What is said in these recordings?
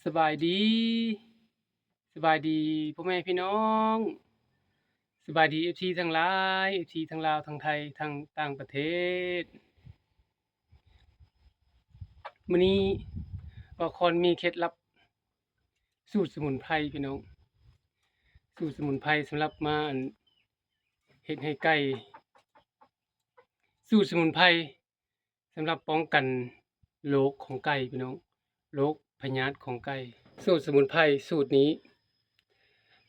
ສະບາຍດີ ສະບາຍດີພໍ່ແມ່ພີ່ນ້ອງ ສະບາຍດີເອັຟຊີທັງຫຼາຍ ເອັຟຊີທັງລາວ ທັງໄທ ທັງຕ່າງປະເທດ. ມື້ນີ້ບ່າວຄອນມີເຄັດລັບສູດສະໝຸນໄພພີ່ນ້ອງ ສູດສະໝຸນໄພສຳລັບມາ ອັນ ເຮັດໃຫ້ໄກ່ ສູດສະໝຸນໄພ ສຳລັບປ້ອງກັນໂລກຂອງໄກ່ພີ່ນ້ອງ ໂລກພະຍາດຂອງໄກ່. ສູດສະໝຸນໄພສູດນີ້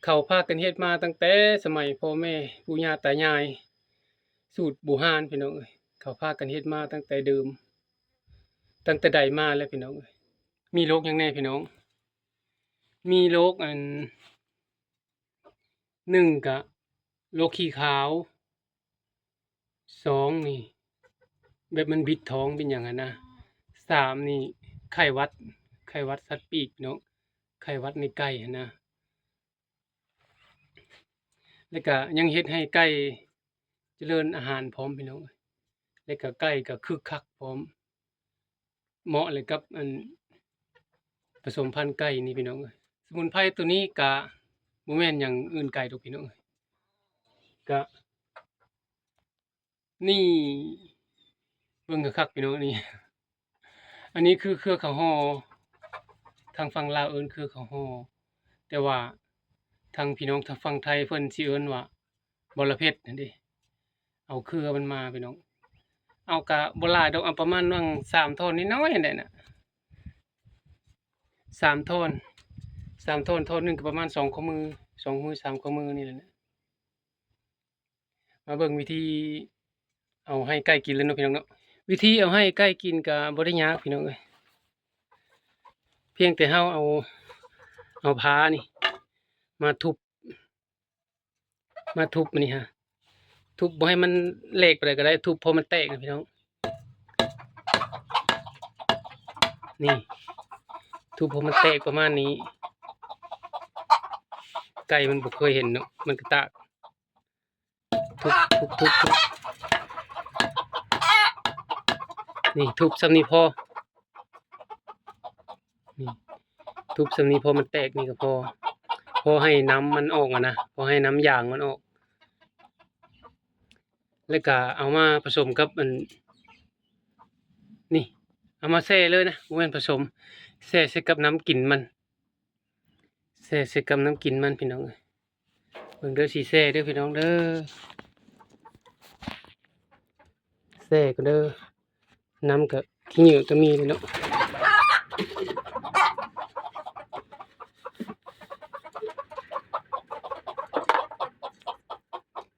ເຂົາພາກັນເຮັດມາຕັ້ງແຕ່ສະໄໝພໍ່ແມ່ປູ່ຍ່າຕາຍາຍ ສູດບູຮານພີ່ນ້ອງເອີຍ ເຂົາພາກັນເຮັດມາຕັ້ງແຕ່ເດີມ ຕັ້ງແຕ່ໃດມາແລ້ວພີ່ນ້ອງເອີຍ. ມີໂລກຫຍັງແດ່ພີ່ນ້ອງ? ມີໂລກ ອັນ ໜຶ່ງກະໂລກຂີ້ຂາວ ສອງນີ້ແບບມັນບິດທ້ອງເປັນຫຍັງຫັ້ນນະ ສາມນີ້ໄຂ້ຫວັດ ໄຂ້ຫວັດສັດປີກເນາະ ໄຂ້ຫວັດໃນໄກ່ຫັ້ນນະ ແລ້ວກະຍັງເຮັດໃຫ້ໄກ່ຈະເລີນອາຫານພ້ອມພີ່ນ້ອງ ແລ້ວກະໄກ່ກະຄຶກຄັກພ້ອມ. ເໝາະເລີຍກັບອັນປະສົມພັນໄກ່ນີ້ພີ່ນ້ອງເອີຍ. ສະໝຸນໄພໂຕນີ້ກະບໍ່ແມ່ນຫຍັງອື່ນໄກດອກພີ່ນ້ອງເອີຍ ກະນີ້ ເບິ່ງຄັກໆພີ່ນ້ອງ ອັນນີ້ ອັນນີ້ຄືເຄືອຂາວຫໍ່ ທາງຝັ່ງລາວເອີ້ນເຄືອຂາວຫໍ່ ແຕ່ວ່າທາງພີ່ນ້ອງທາງຝັ່ງໄທເພິ່ນຊິເອີ້ນວ່າ ບໍລະເພັດຫັ້ນເດ ເອົາເຄືອມັນມາພີ່ນ້ອງ ເອົາກະບໍ່ຫຼາຍດອກ ເອົາປະມານຫວ່າງສາມທ່ອນນ້ອຍໆຫັ້ນແຫຼະນະ ສາມທ່ອນ ສາມທ່ອນ ທ່ອນໜຶ່ງກະປະມານສອງຂໍ້ມື ສອງມື ສາມຂໍ້ມືນີ້ແຫຼະນະ. ມາເບິ່ງວິທີເອົາໃຫ້ໄກ່ກິນເລີຍເນາະພີ່ນ້ອງເນາະ ວິທີເອົາໃຫ້ໄກ່ກິນກະບໍ່ໄດ້ຍາກພີ່ນ້ອງເອີຍ ພຽງແຕ່ເຮົາເອົາ ເອົາພ້ານີ້ມາທຸບ ມາທຸບມັນນີ້ຮະ ທຸບບໍ່ໃຫ້ມັນແຫຼກປານໃດກະໄດ້ ທຸບພໍມັນແຕກນະພີ່ນ້ອງ ນີ້ ທຸບພໍມັນແຕກປະມານນີ້ ໄກ່ມັນບໍ່ເຄີຍເຫັນເນາະ ມັນກະຕາກ ທຸບ ທຸບ ທຸບ ທຸບ ນີ້ ທຸບຊ່ຳນີ້ພໍ ນີ້ ທຸບຊ່ຳນີ້ພໍມັນແຕກນີ້ກະພໍ ພໍໃຫ້ນ້ຳມັນອອກຫັ້ນນະ ພໍໃຫ້ນ້ຳຢາງມັນອອກ ແລ້ວກະເອົາມາປະສົມກັບອັນ ນີ້ ເອົາມາແຊ່ເລີຍນະ ບໍ່ແມ່ນປະສົມ ແຊ່ໃສ່ກັບນ້ຳກິນມັນ ແຊ່ໃສ່ກັບນ້ຳກິນມັນພີ່ນ້ອງເອີຍ ເບິ່ງເດີ ຊິແຊ່ເດີພີ່ນ້ອງເດີ ແຊ່ກ່ອນເດີ ນ້ຳກະຂີ້ເຫຍື້ອກະມີເລີຍເນາະ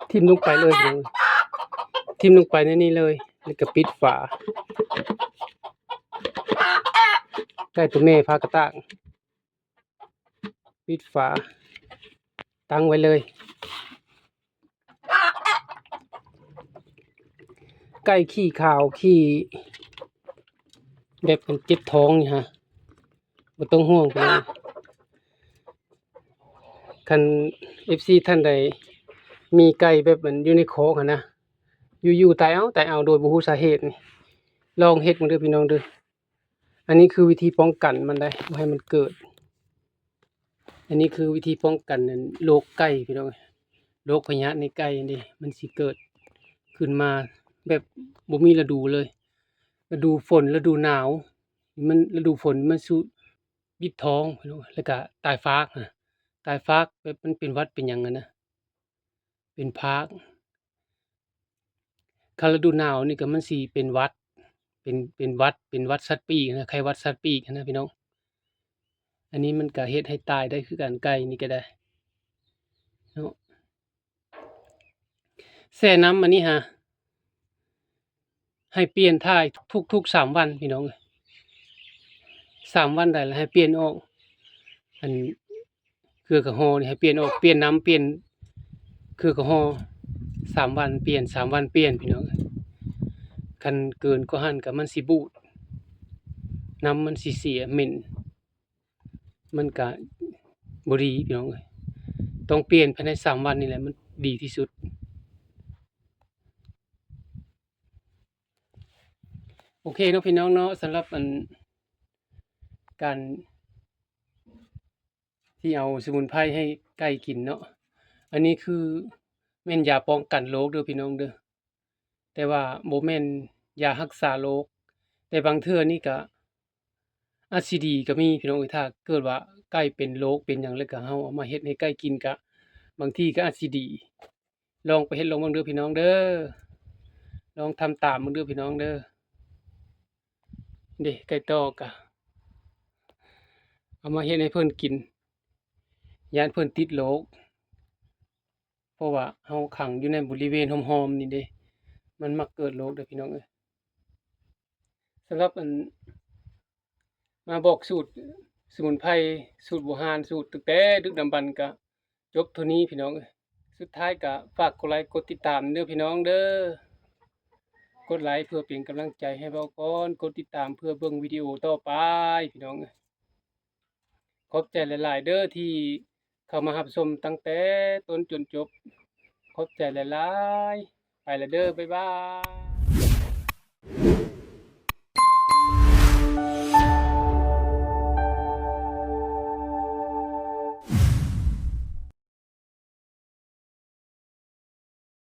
ຖິ້ມລົງໄປເລີຍພີ່ນ້ອງ ຖິ້ມລົງໄປໃນນີ້ເລີຍ ແລ້ວກະປິດຝາ ໄກ່ໂຕແມ່ພາກະຕາກ ປິດຝາ ຕັ້ງໄວ້ເລີຍ ໄກ່ຂີ້ຂາວ ຂີ້ແບບມັນເຈັບທ້ອງນີ້ຮະ ບໍ່ຕ້ອງຫ່ວງພີ່ນ້ອງ ຄັນເອັຟຊີທ່ານໃດມີໄກ່ແບບມັນຢູ່ໃນຄອກຫັ້ນນະ ຢູ່ໆຕາຍເອົາ ຕາຍເອົາໂດຍບໍ່ຮູ້ສາເຫດນີ້ ລອງເຮັດເບິ່ງເດີພີ່ນ້ອງເດີ. ອັນນີ້ຄືວິທີປ້ອງກັນມັນໄດ໋ ບໍ່ໃຫ້ມັນເກີດ ອັນນີ້ຄືວິທີປ້ອງກັນ ອັນ ໂລກໄກ່ພີ່ນ້ອງ ໂລກພະຍາດໃນໄກ່ຫັ້ນເດ ມັນຊິເກີດຂຶ້ນມາແບບບໍ່ມີລະດູເລີຍ ລະດູຝົນ ລະດູໜາວ ມັນ ລະດູຝົນມັນສຸບິດທ້ອງພີ່ນ້ອງ ແລ້ວກະຕາຍຟາກນະ ຕາຍຟາກ ແບບມັນເປັນຫວັດເປັນຫຍັງຫັ້ນນະ ເປັນຟາກ ຄັນລະດູໜາວນີ້ກະມັນຊິເປັນຫວັດ ເປັນ ເປັນຫວັດ ເປັນຫວັດສັດປີກນະ ໄຂ້ຫວັດສັດປີກຫັ້ນນະພີ່ນ້ອງ ອັນນີ້ມັນກະເຮັດໃຫ້ຕາຍໄດ້ຄືກັນ ໄກ່ນີ້ກະໄດ້ເນາະ ແຊ່ນ້ຳອັນນີ້ຫາ ໃຫ້ປ່ຽນຖ່າຍທຸກໆສາມວັນພີ່ນ້ອງເອີຍ ສາມວັນໄດ້ລະໃຫ້ປ່ຽນອອກ ອັນ ເຄືອກະຫໍ່ນີ້ໃຫ້ປ່ຽນອອກ ປ່ຽນນ້ຳ ປ່ຽນເຄືອກະຫໍ່ ສາມວັນປ່ຽນ ສາມວັນປ່ຽນພີ່ນ້ອງ ຄັນເກີນກວ່າຫັ້ນກະມັນຊິບູດ ນ້ຳມັນຊິເສຍເໝັນ ມັນກະບໍ່ດີພີ່ນ້ອງເອີຍ ຕ້ອງປ່ຽນພາຍໃນສາມວັນນີ້ແຫຼະ ມັນດີທີ່ສຸດ. ໂອເຄເນາະພີ່ນ້ອງເນາະ ສຳລັບອັນ ການ ທີ່ເອົາສະໝຸນໄພໃຫ້ໄກ່ກິນເນາະ. ອັນນີ້ຄືແມ່ນຢາປ້ອງກັນໂລກເດີພີ່ນ້ອງເດີ ແຕ່ວ່າບໍ່ແມ່ນຢາຮັກສາໂລກ. ແຕ່ບາງເທື່ອນີ້ກະອາດຊິດີກະມີພີ່ນ້ອງເອີຍ. ຖ້າເກີດວ່າໄກ່ເປັນໂລກເປັນຫຍັງ ແລ້ວກະເຮົາເອົາມາເຮັດໃຫ້ໄກ່ກິນ ກະບາງທີກະອາດຊິດີ. ລອງໄປເຮັດລອງເບິ່ງເດີພີ່ນ້ອງເດີ ລອງທຳຕາມເບິ່ງເດີພີ່ນ້ອງເດີ. ເດ້ ໄກ່ຕໍ່ກະເອົາມາເຮັດໃຫ້ເພິ່ນກິນ ຢ້ານເພິ່ນຕິດໂລກ ເພາະວ່າເຮົາຂັງຢູ່ໃນບໍລິເວນຫ້ອມໆນີ້ເດ້ ມັນມັກເກີດໂລກເດີພີ່ນ້ອງເອີຍ. ສຳລັບອັນ ມາບອກສູດສະໝຸນໄພ ສູດບູຮານ ສູດຕັ້ງແຕ່ດຶກດຳບັນກະຈົບເທົ່ານີ້ພີ່ນ້ອງເອີຍ. ສຸດທ້າຍກະຝາກກົດໄລ ກົດຕິດຕາມເດີພີ່ນ້ອງເດີ ກົດໄລເພື່ອເປັນກຳລັງໃຈໃຫ້ເວົ້າກ່ອນ ກົດຕິດຕາມເພື່ອເບິ່ງວິດີໂອຕໍ່ໄປພີ່ນ້ອງເອີຍ. ຂອບໃຈຫຼາຍໆເດີທີ່ເຂົ້າມາຮັບຊົມຕັ້ງແຕ່ຕົ້ນຈົນຈົບ ຂອບໃຈຫຼາຍໆ ໄປລະເດີ ບາຍບາຍ.